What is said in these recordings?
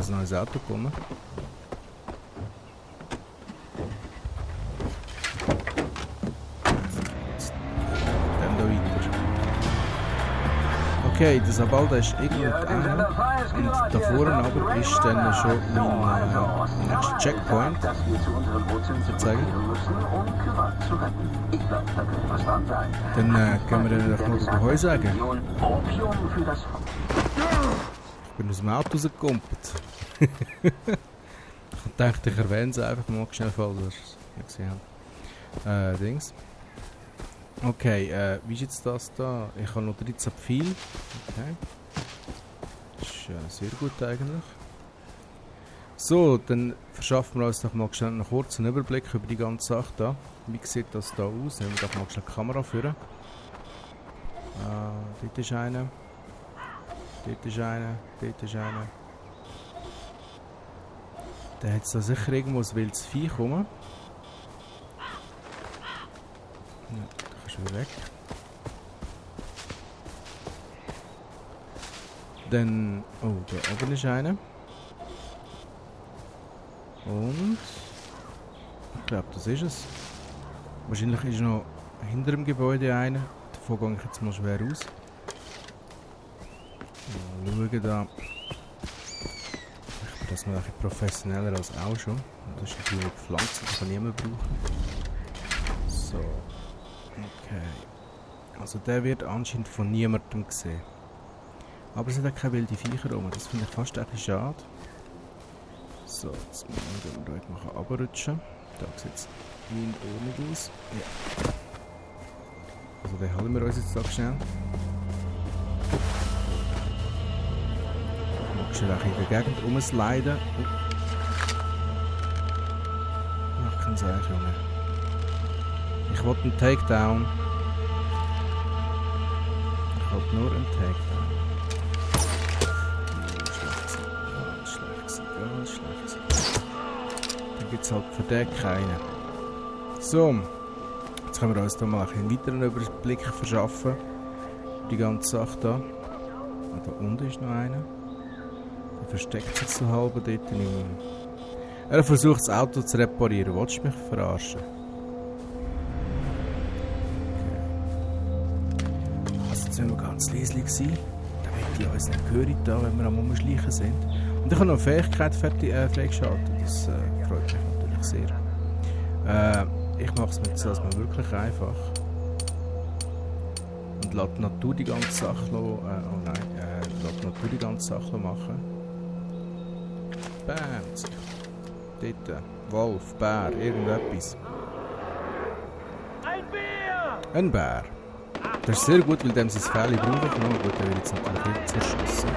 ein neues Auto bekommen. Dann da weiter. Okay, der Sabalda ist irgendwo einer. Und da vorne aber ist dann schon mein nächster Checkpoint. Ich würde sagen. Dann können wir dann doch noch Heu sagen. Ich bin aus dem Auto rausgekumpelt. Ich dachte, ich erwähne es einfach mal schnell, falls ihr es nicht gesehen habt. Dings. Okay, wie ist jetzt das da? Ich habe noch 13 Pfeile. Okay. Das ist sehr gut eigentlich. So, dann verschaffen wir uns doch mal schnell einen kurzen Überblick über die ganze Sache da. Wie sieht das da aus? Nehmen wir doch mal schnell die Kamera führen. Dort ist einer. Dort ist einer. Dort ist einer. Da hat es da sicher irgendwo ein wildes Vieh kommen. Ja, da kannst du wieder weg. Dann, oh, da oben ist einer. Und ich glaube, das ist es. Wahrscheinlich ist noch hinter dem Gebäude einer. Davon gehe ich jetzt mal schwer aus. Mal schauen da. Ich bin das mal ein bisschen professioneller als auch schon. Und das ist natürlich eine Pflanze, die kann niemand brauchen. So. Okay. Also der wird anscheinend von niemandem gesehen. Aber es sind auch keine wilden Viecher rum. Das finde ich fast ein bisschen schade. So, jetzt müssen wir ruhig mal runterrutschen. Da sieht es in Ordnung aus. Ja. Also den holen wir uns jetzt da schnell. Ich mag schnell in der Gegend rumsliden. Ach, kein Seich, Junge. Ich will einen Takedown. Ich will nur einen Takedown. Ganz schlecht. Dann gibt es halt für den keinen. So, jetzt können wir uns da mal einen weiteren Überblick verschaffen. Die ganze Sache da. Und da unten ist noch einer. Der versteckt sich so halb dort. Er versucht das Auto zu reparieren. Willst du mich verarschen? Okay. Also jetzt müssen wir ganz leise sein, damit die uns nicht hören, da, wenn wir am Umschleichen sind. Und ich habe noch eine Fähigkeit freigeschaltet, das freut mich natürlich sehr. Ich mache es mit so, dass man wirklich einfach und lasse die Natur die ganze Sache lasse die Natur die ganze Sache machen. Bam! Dort, Wolf, Bär, irgendetwas. Ein Bär! Ein Bär. Das ist sehr gut, weil dem sein Fell brauchen kann. Gut, der wird jetzt natürlich nicht zerschossen.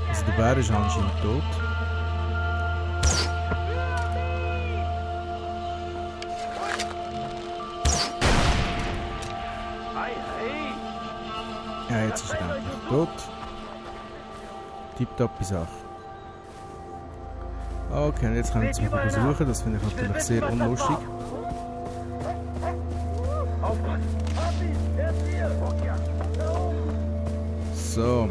Also der Bär ist anscheinend tot. Ja, jetzt ist er endlich tot. Tipptoppe Sache. Okay, und jetzt können wir es mal versuchen. Das finde ich natürlich sehr unlustig. So.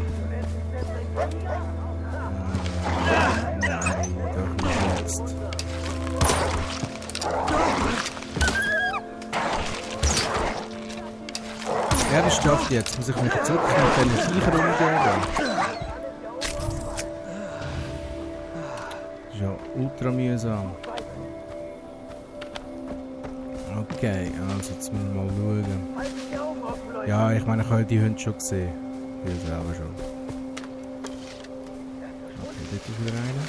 Nein, doch nicht jetzt. Ernsthaft jetzt? Muss ich mich zurück mit diesen Viechern umgehen? Das ist ja ultra mühsam. Okay, also jetzt müssen wir mal schauen. Ja, ich meine, ich habe die Hunde schon gesehen. Ich selber schon. Okay, dort ist wieder einer.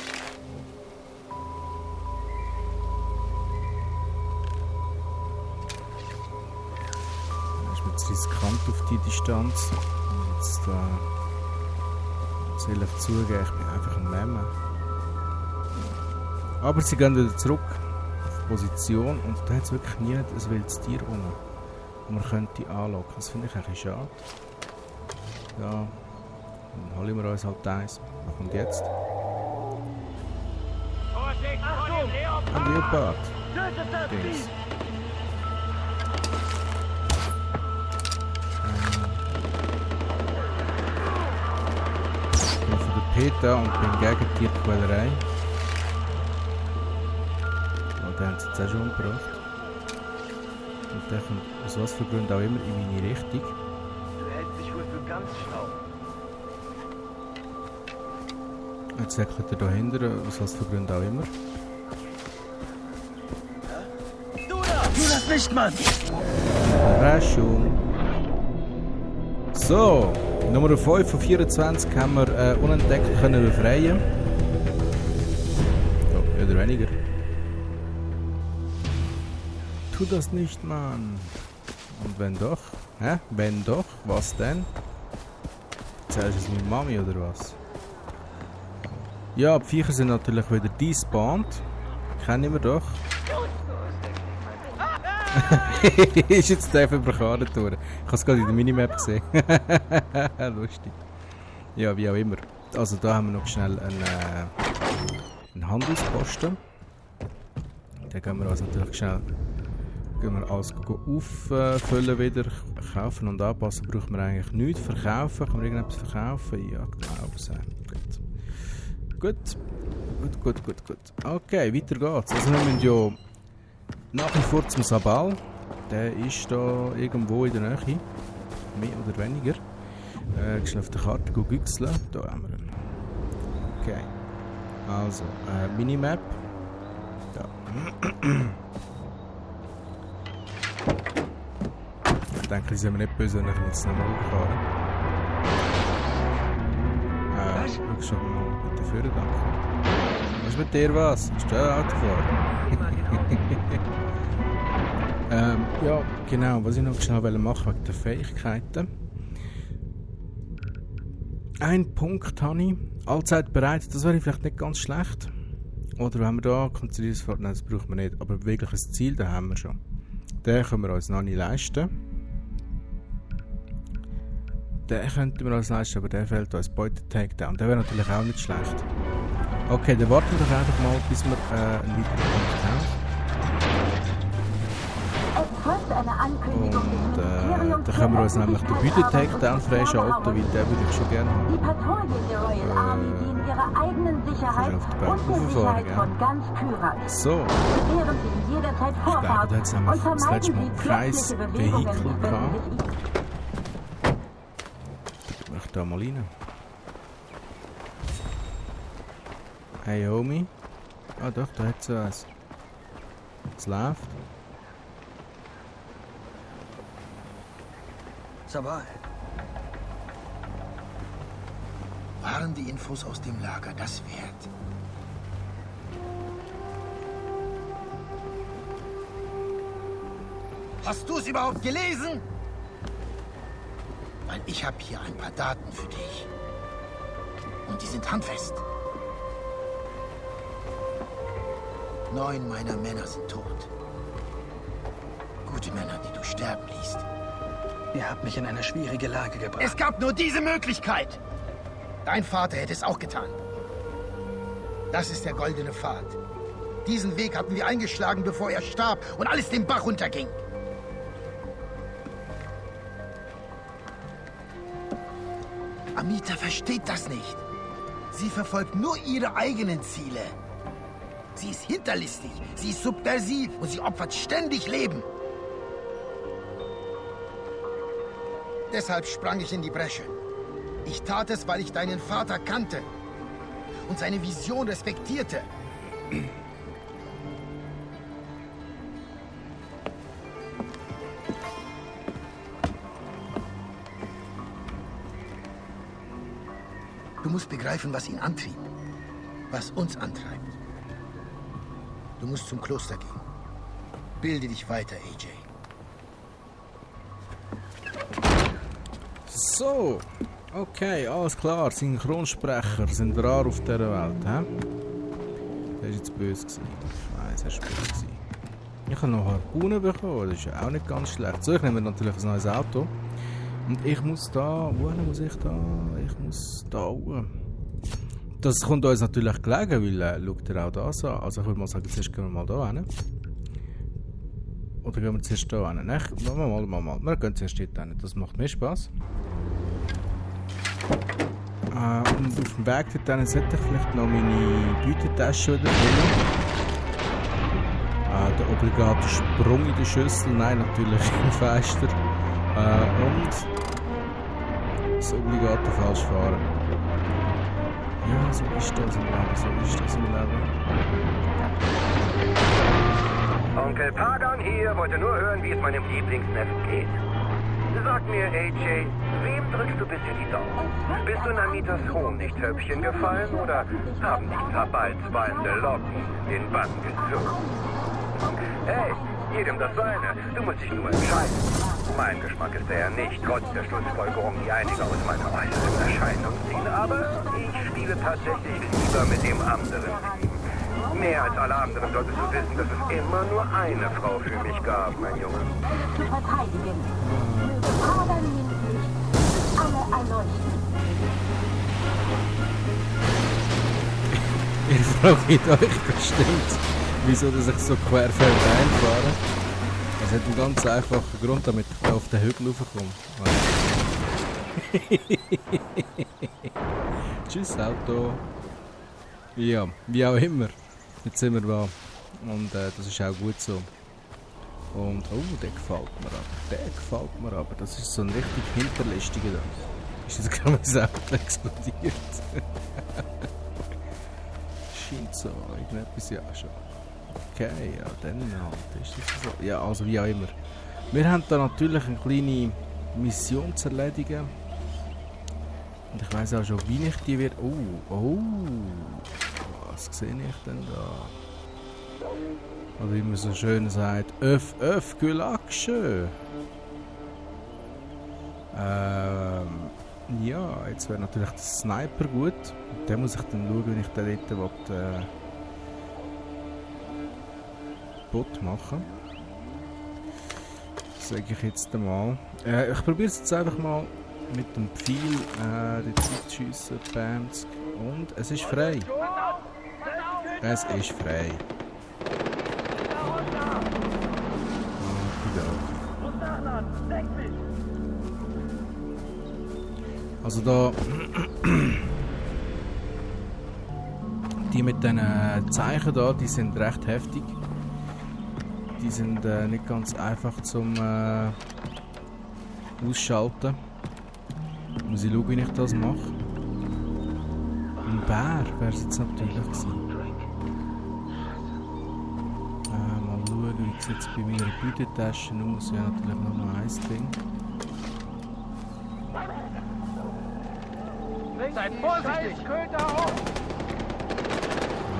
Das ist mir zu riskant auf die Distanz. Jetzt soll ich zugeben, ich bin einfach ein Memme. Aber sie gehen wieder zurück auf die Position und da hat es wirklich nie ein wildes Tier rum, das man könnte anlocken. Das finde ich eigentlich schade. Ja, dann holen wir uns halt eins. Was kommt jetzt? Vorsicht, Ein Leopard. Dings. Ich bin von der Peter und bin gegen Tierquälerei. Oh, den haben sie jetzt auch schon umgebracht. Und der kommt aus was für Gründen auch immer in meine Richtung. Du hältst dich wohl für ganz schlau. Jetzt säckelt er da hinten, aus was für Gründen auch immer. Du da! Tu das nicht, Mann! Überraschung. So, Nummer 5 von 24 haben wir unentdeckt können befreien. Oh, mehr oder weniger. Tu das nicht, Mann. Und wenn doch? Hä? Wenn doch? Was denn? Erzählst du es meiner Mami oder was? Ja, die Viecher sind natürlich wieder despawned. Kennen wir doch. Ist jetzt der verbraucht durch. Ich habe es gerade in der Minimap gesehen. Lustig. Ja, wie auch immer. Also da haben wir noch schnell einen Handelsposten. Den gehen wir also natürlich schnell alles auffüllen wieder. Kaufen und anpassen brauchen wir eigentlich nichts. Verkaufen, kann man irgendetwas verkaufen? Ja, glaube ich. Gut. Okay, weiter geht's. Also wir müssen ja nach wie vor zum Sabal. Der ist da irgendwo in der Nähe. Mehr oder weniger. Schnell auf der Karte güchseln. Da haben wir ihn. Okay. Also, Minimap. Da. Ich denke, die sind wir nicht böse, wenn ich jetzt nochmal fahren. Schau schon mal mit der Führer, danke. Was ist mit dir was? Bist du auch Autofahrer? Ja, genau. Was ich noch schnell machen wegen der Fähigkeiten. Ein Punkt habe ich. Allzeit bereit. Das wäre vielleicht nicht ganz schlecht. Oder wenn wir da konzentrieren, nein, das brauchen wir nicht. Aber wirklich ein Ziel, da haben wir schon. Den können wir uns noch nicht leisten. Den könnten wir uns leisten, aber der fehlt uns Beute-Takedown. Der wäre natürlich auch nicht schlecht. Okay, dann warten wir doch einfach mal, bis wir einen weiteren Punkt haben. Und dann können wir uns nämlich den Beute-Takedown freischalten, weil den würde ich schon gerne haben. Die Patrouillen der Royal Army dienen ihrer eigenen Sicherheit auf der Bank und der rauffahren, Sicherheit von ganz Kyrat. So. Gewähren Sie jederzeit Ich glaube, Vorfahrt da hat es und nämlich das letzte Mal vermeiden Sie Preis plötzliche Bewegungen, Vehikel wenn gehabt. Sie Ich möchte da mal rein. Hey Homie. Ah doch, da hat es was. Es läuft. Sabal. Waren die Infos aus dem Lager das wert? Hast du es überhaupt gelesen? Weil ich habe hier ein paar Daten für dich. Und die sind handfest. 9 meiner Männer sind tot. Gute Männer, die du sterben ließt. Ihr habt mich in eine schwierige Lage gebracht. Es gab nur diese Möglichkeit. Dein Vater hätte es auch getan. Das ist der goldene Pfad. Diesen Weg hatten wir eingeschlagen, bevor er starb und alles den Bach runterging. Amita versteht das nicht. Sie verfolgt nur ihre eigenen Ziele. Sie ist hinterlistig, sie ist subversiv und sie opfert ständig Leben. Deshalb sprang ich in die Bresche. Ich tat es, weil ich deinen Vater kannte und seine Vision respektierte. Du musst begreifen, was ihn antrieb, was uns antreibt. Du musst zum Kloster gehen. Bilde dich weiter, AJ. So, okay, alles klar. Synchronsprecher sind rar auf dieser Welt, hä? Das war jetzt böse gewesen. Ich weiss, er war böse gewesen. Ich habe noch Harpunen bekommen, das ist ja auch nicht ganz schlecht. So, ich nehme natürlich ein neues Auto. Und ich muss da, wohin muss ich da? Ich muss da hoch. Das kommt uns natürlich gelegen, weil, schaut ihr auch das an. Also ich würde mal sagen, zuerst gehen wir mal da hin. Oder gehen wir zuerst hier hin? Nein, mal. Wir gehen zuerst dort hin. Das macht mehr Spaß. Und auf dem Weg dorthin sollte ich vielleicht noch meine Beutetasche wieder finden. Der obligate Sprung in die Schüssel. Nein, natürlich im Fenster. Und das obligate Falschfahren. Ja, so ist das im Leben, Onkel Pagan hier wollte nur hören, wie es meinem Lieblingsneffen geht. Sag mir, AJ, wem drückst du bisher die Daumen? Bist du in Anitas Honigtöpfchen gefallen oder haben dich verbalzballende Locken den Bann gezogen? Hey, jedem das seine. Du musst dich nur entscheiden. Mein Geschmack ist ja nicht, trotz der Schlussfolgerung, die einige aus meiner äußeren Erscheinung ziehen. Aber ich spiele tatsächlich lieber mit dem anderen Team. Mehr als alle anderen solltest du wissen, dass es immer nur eine Frau für mich gab, mein Junge. Zu verteidigen. Möge Pagan Licht alle erleuchten. Ihr fragt euch bestimmt, wieso dass ich so querfeldein einfahre. Das hat einen ganz einfachen Grund, damit ich auf den Hügel raufkomme. Tschüss Auto. Ja, wie auch immer. Jetzt sind wir da. Und das ist auch gut so. Und der gefällt mir aber. Das ist so ein richtig hinterlistiger da. Ist jetzt gerade mein Auto explodiert. Scheint so, irgendetwas ja schon. Okay, ja, dann halt ist das so. Ja, also wie auch immer. Wir haben da natürlich eine kleine Mission zu erledigen. Und ich weiss auch schon, wie ich die werde. Was sehe ich denn da? Oder wie man so schön sagt, öff, Gulaksche. Ja, jetzt wäre natürlich der Sniper gut. Und den muss ich dann schauen, wenn ich den dort Bot machen. Sage ich jetzt einmal. Ich probiere es jetzt einfach mal mit dem Pfeil die Zeit zu schiessen. Bams. Und es ist frei. Es ist frei. Also da die mit den Zeichen da, die sind recht heftig. Die sind nicht ganz einfach zum Ausschalten. Muss ich schauen, wie ich das mache. Ein Bär wäre es jetzt natürlich gewesen. Mal schauen, wie sieht es bei meiner Beutetasche aus. Ja, natürlich noch mal ein Ding. Seid vorsichtig! Köter hoch!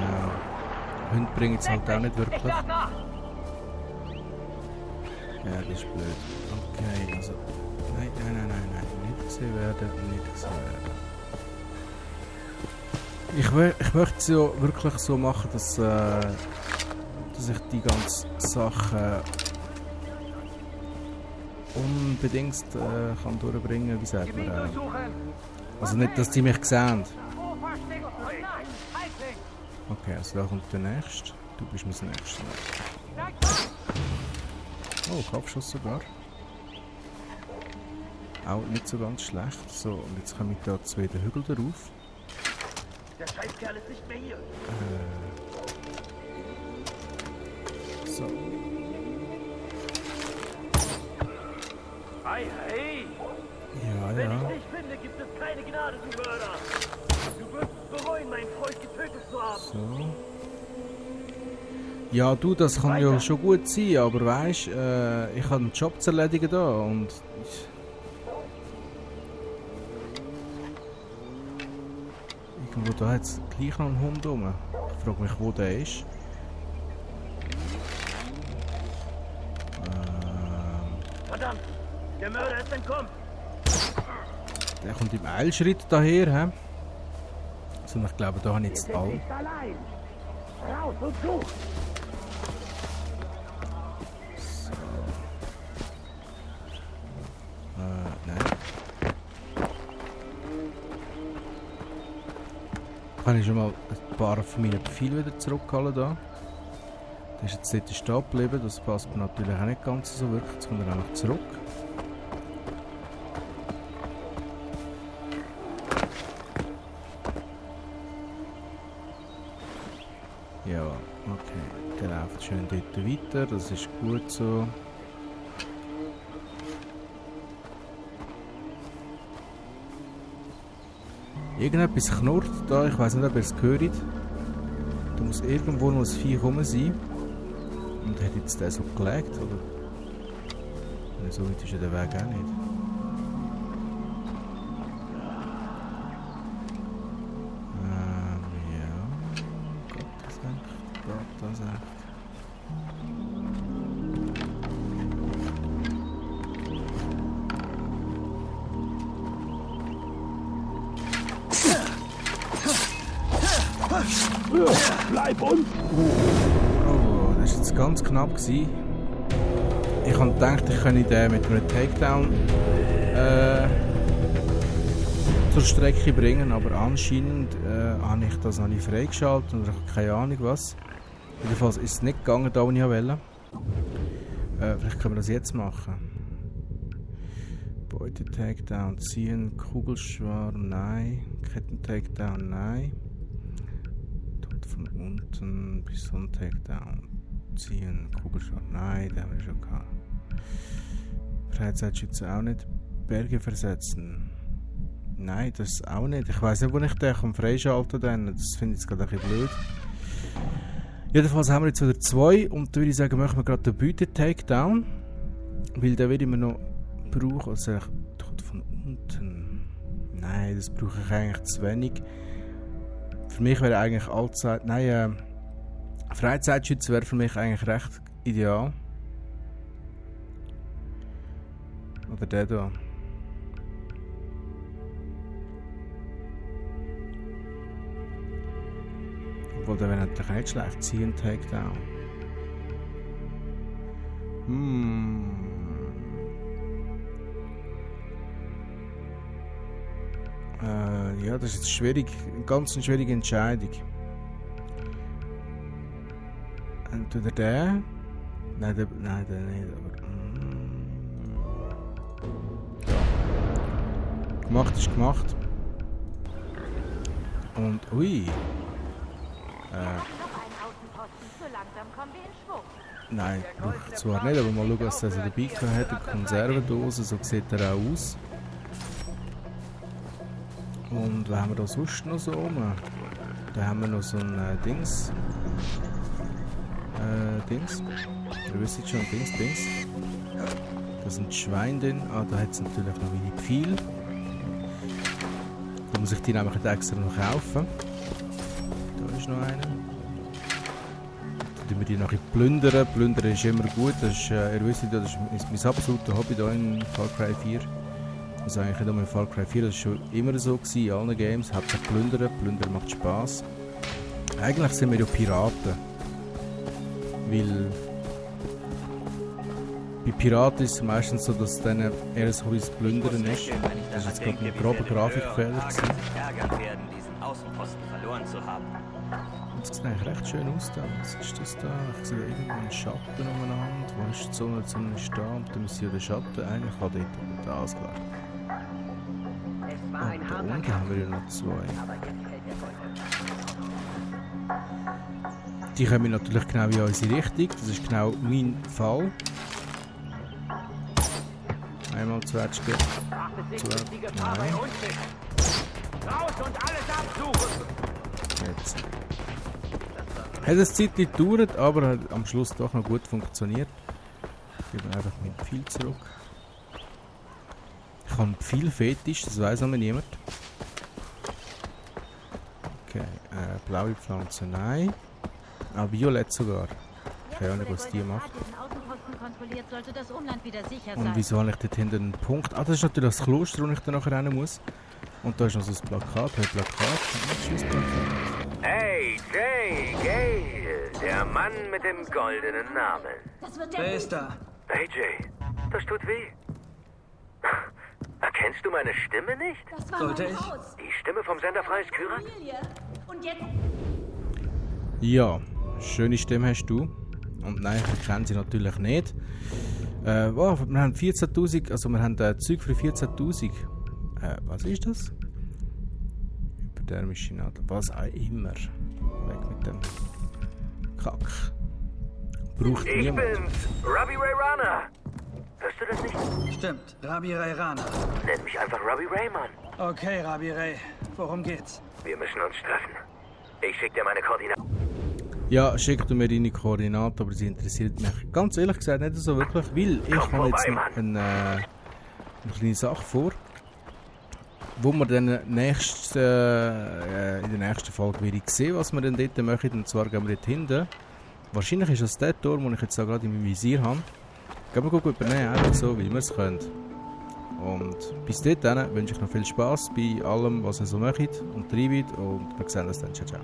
Ja, Hunde bringen es halt auch nicht wirklich. Ja, das ist blöd. Okay, also... Nein. Nicht gesehen werden. Ich möchte es ja wirklich so machen, dass ich die ganzen Sachen unbedingt kann durchbringen, wie sagt man. Also nicht, dass die mich sehen. Okay, also da kommt der nächste. Du bist mein Nächster. Oh, Kopfschuss sogar. Auch nicht so ganz schlecht. So, und jetzt komme ich da zu den Hügel darauf. Der Scheißkerl ist nicht mehr hier. So. Hey! Ja. Wenn ich dich finde, gibt es keine Gnade, du Mörder! Du wirst bereuen, meinen Freund getötet zu haben! So. Ja, du, das kann ja schon gut sein, aber weisst, ich habe einen Job zu erledigen da und... Irgendwo da hat es gleich noch einen Hund rum. Ich frage mich, wo der ist. Verdammt! Der Mörder ist entkommen! Der kommt im Eilschritt daher, hä? Also ich glaube, da habe ich jetzt alle. allein! Raus und such! So. Nein. Kann ich schon mal ein paar von meinen Befehlen wieder zurückholen da. Ist jetzt dort stehen geblieben, das passt mir natürlich auch nicht ganz so wirklich. Jetzt kommt er auch noch zurück. Ja, okay. Der läuft schön dort weiter, das ist gut so. Irgendetwas knurrt da, ich weiß nicht, ob ihr es hört. Da muss irgendwo noch ein Vieh rum sein. Und hat jetzt der so gelegt, oder? So weit ist ja der Weg auch nicht. Ja. Geht das echt? Geht das echt? Bleib unten! Oh, das war jetzt ganz knapp gewesen. Ich habe gedacht, ich könnte den mit einem Takedown zur Strecke bringen, aber anscheinend habe ich das noch nicht freigeschaltet und ich habe keine Ahnung was. Jedenfalls ist es nicht gegangen, da wo ich wollte. Vielleicht können wir das jetzt machen. Beute Takedown ziehen, Kugelschwarm, nein. Ketten Takedown, nein. Von unten bis zum Takedown ziehen, Kugelschwarm, nein, den haben wir schon gehabt. Freizeitschütze auch nicht. Berge versetzen, nein, das auch nicht. Ich weiß nicht, wo ich den freischalten kann, das finde ich jetzt gerade ein bisschen blöd. Jedenfalls haben wir jetzt wieder 2 und da würde ich sagen, machen wir gerade den Beute-Takedown, weil den würde ich mir noch brauchen. Also von unten, nein, das brauche ich eigentlich zu wenig. Für mich wäre eigentlich allzeit, nein, Freizeitschütze wäre für mich eigentlich recht ideal. Oder der da. Obwohl, der wäre natürlich nicht schlecht. Ziehen, Takedown. Ja, das ist jetzt schwierig, eine ganz schwierige Entscheidung. Entweder der. Nein, der nicht, aber. Ja. Gemacht ist gemacht. Und ui. Nein, brauche ich zwar nicht, aber mal schauen, was er dabei hat. Eine Konservendose, so sieht er auch aus. Und was haben wir da sonst noch so rum? Da haben wir noch so ein Dings. Ihr wisst schon, Dings. Da sind Schweine drin. Ah, da hat es natürlich noch wenig viel. Da muss ich die nämlich extra noch kaufen. Da ist noch einer. Da tun wir die nachher plündern. Plündern ist immer gut. Das ist, ihr wisst ja, das ist mein absolutes Hobby hier in Far Cry 4. Also eigentlich nicht nur in Far Cry 4, das war schon immer so gewesen, in allen Games. Hauptsache plündern. Plündern macht Spass. Eigentlich sind wir ja Piraten. Weil bei Piraten ist es meistens so, dass dann eher so ein Plündern ist. Das ist jetzt gerade ein grober Grafikfehler. Das sieht eigentlich recht schön aus da. Was ist das da? Ich sehe irgendwo einen Schatten umeinander. Wo ist die Sonne stehen? Und dann ist ja der Schatten eigentlich auch dort. Das klar. Und da unten haben wir ja noch 2. Die kommen natürlich genau in unsere Richtung. Das ist genau mein Fall. Einmal Zwetschge. Nein. Jetzt. Hat eine Zeit gedauert, aber hat am Schluss doch noch gut funktioniert. Ich gebe einfach mein Pfeil zurück. Ich habe viel Fetisch, das weiß aber niemand. Okay, blaue Pflanze, nein. Ah, violett sogar. Keine Ahnung, was die macht. Und wieso habe ich dort hinten einen Punkt? Ah, das ist natürlich das Kloster, wo ich dann nachher rennen muss. Und da ist noch so ein Plakat. Hey, Jay, Gale, der Mann mit dem goldenen Namen. Wer ist da? Hey, Jay, das tut weh. Erkennst du meine Stimme nicht? Sollte ich? Die Stimme vom Sender Freies Kyrat? Und jetzt? Ja, schöne Stimme hast du. Und nein, ich kenne sie natürlich nicht. Wow, wir haben 14.000, also wir haben Zeug für 14.000. Was ist das? Hypodermische Nadel, was auch immer. Weg mit dem Kack. Braucht Ich niemand. bin's, Robbie Ray Rana. Hörst du das nicht? Stimmt, Rabi Ray Rana. Nenn mich einfach Robbie Ray, Mann. Okay, Rabi Ray, worum geht's? Wir müssen uns treffen. Ich schick dir meine Koordinaten. Ja, schick du mir deine Koordinaten, aber sie interessiert mich ganz ehrlich gesagt nicht so wirklich, weil ich habe jetzt noch eine kleine Sache vor, wo wir dann in der nächsten Folge wieder sehen, was wir dann dort machen. Und zwar gehen wir dort hinten. Wahrscheinlich ist das der Turm, den ich jetzt gerade in meinem Visier habe. Gehen wir gucken, übernehmen, einfach so, wie wir es können. Und bis dahin wünsche ich noch viel Spaß bei allem, was ihr so macht und treibt. Und wir sehen uns dann. Ciao, ciao.